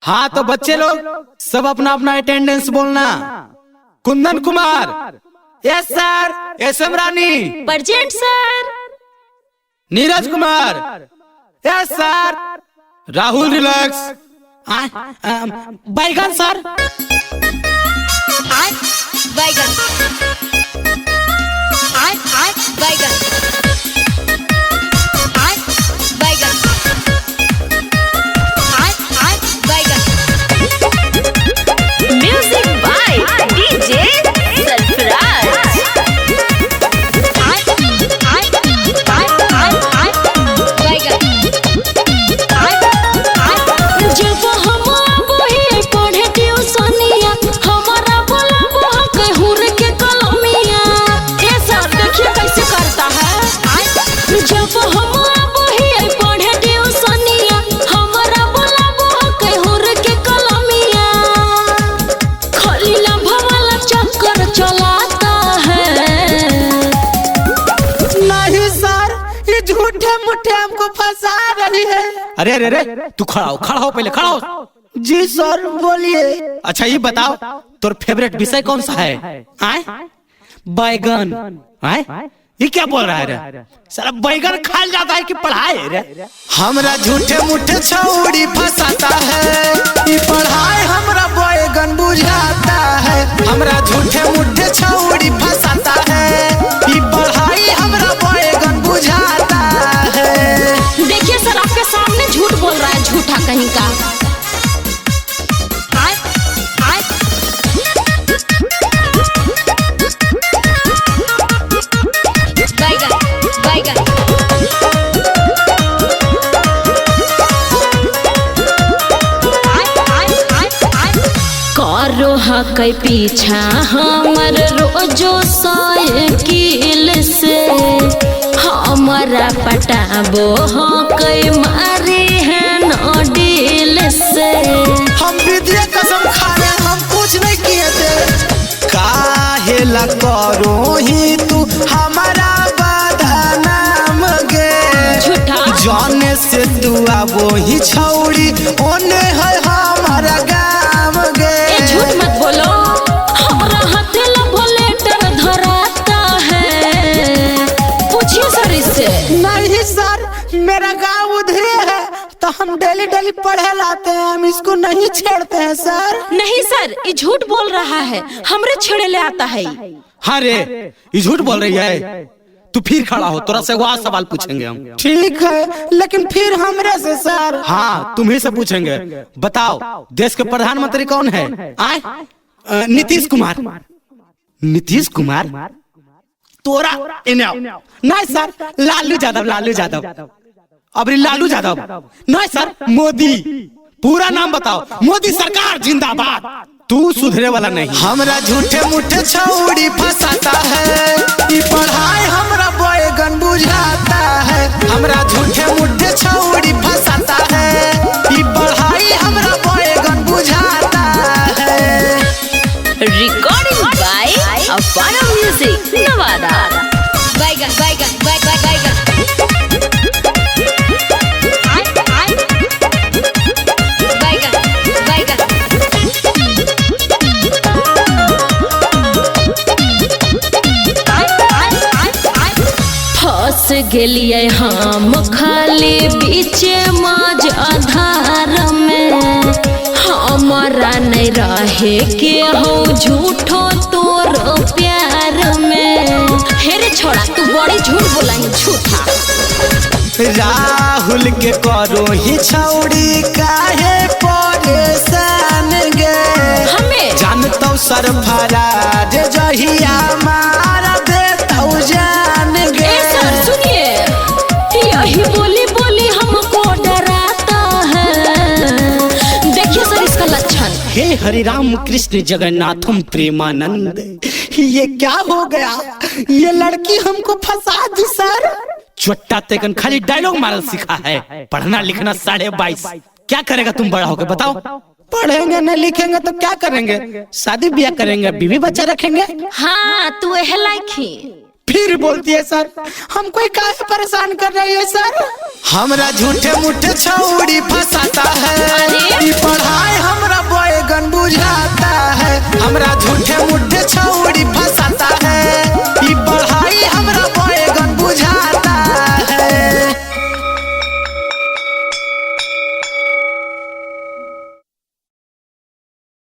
हाँ तो बच्चे लोग सब अपना अपना अटेंडेंस बोलना। Kundan Kumar, yes sir. S M Rani, present sir. Neeraj Kumar, yes sir. Rahul relax. बैगन सर। आय बैगन, आय आय बैगन, आय बैगन, आय आय बैगन। Music by DJ Sarfaraz. आय आय आय आय आय बैगन, आय आय। जब हम आबही पढ़े ट्यूशनिया, हमारा बोलाबो कहूर के कलमिया। ए सर देखिए कैसे करता है। जब हम आबही पढ़े ट्यूशनिया, हमारा बोलाबो कहूर के कलमिया। खलीला भवाला चक्कर चलाता है। नहीं सर, ये झूठे मुठे हमको फंसा रही है। अरे अरे अरे तू खड़ा हो, खड़ा हो, पहले खड़ा हो। जी सर बोलिए। अच्छा ये बताओ तोर फेवरेट विषय कौन सा है? आए बैगन। आए ये क्या बोल रहा है रे? साला बैगन खाल जाता है कि पढ़ाई है रे? हमरा झूठे मुठे छौड़ी फंसाता है, ई पढ़ाई हमरा बैगन बुझाता है। हमरा झूठे मुठे छौड़ी फंसाता है, ई पढ़ाई हमरा बैगन बुझाता है। देखिए सर आपके सामने झूठ बोल रहा है, झूठा कहीं का। आय आय बैगन, बैगन, आय आय आय आय। करो हकै पीछा हमर रोजो साइकिल से, हमारा पटाबो हकै मारे है न डील से। हम विद्या कसम खा रहे हैं, हम कुछ नहीं किए थे। काहे ला करो ही तू हमारा बदनाम गे, झूठा। जाने से तू आबो ही छौड़ी ओने है हमारा गाम गे। ए झूठ मत बोलो, हमरा हाथे ला भोलेटर धराता है। पूछिए सर इससे। नहीं सर, मेरा गांव उधरे है तो हम डेली डेली पढ़े लाते हैं, हम इसको नहीं छेड़ते हैं सर। नहीं सर ये झूठ बोल रहा है, हमरे छेड़े ले आता है। हाँ रे ये झूठ बोल रही है। तू फिर खड़ा हो, तोरा से वो सवाल पूछेंगे हम। ठीक है, लेकिन फिर हमरे से सर। हाँ तुम्ही से पूछेंगे। बताओ देश के प्रधानमंत्री कौन है? आए नीतीश कुमार। नीतीश कुमार? तोरा नहीं सर, लालू यादव। लालू यादव? अबरे लालू यादव नहीं सर, मोदी। पूरा नाम बताओ। मोदी सरकार जिंदाबाद। तू सुधरे वाला नहीं। हमरा झूठे मुठे छौड़ी फंसाता है, ई पढ़ाई हमरा बैगन बुझाता है। हमरा झूठे मुठे छौड़ी फंसाता है, ई पढ़ाई हमरा बैगन बुझाता है। Recording by Apara music Nawada. बैगन, बैगन, बैगन, बैगन। आय आय बैगन, बैगन। आय आय आय आय। फंस गेलिए हम खाली बीचे माज आधार में, हमारा नहीं रहे के हो झूठो तोर प्यार में। हेरे छोड़ा तू बड़ी झूठ बोला है, झूठा। राहुल के करो ही छौड़ी काहे परेशान गे, हमें जानतौ सरफराज जहिया मारा देतौ जान गे। ए सर सुनिए, यही बोली बोली हमको डराता है। देखिए सर इसका लक्षण। हे हरि राम कृष्ण जगन्नाथम प्रेमानंद, ये क्या हो गया? ये लड़की हमको फंसा दी सर। चुट्टा तेकन खाली डायलॉग मारल सीखा है, पढ़ना लिखना 22.5। क्या करेगा तुम बड़ा होके बताओ? पढ़ेंगे न लिखेंगे तो क्या करेंगे? शादी ब्याह करेंगे, बीवी बच्चा रखेंगे। हाँ तू एह लायक ही। फिर बोलती है सर हमको काहे परेशान कर रही है सर। हमरा झूठे मुठे छौड़ी फंसाता है, ई पढ़ाई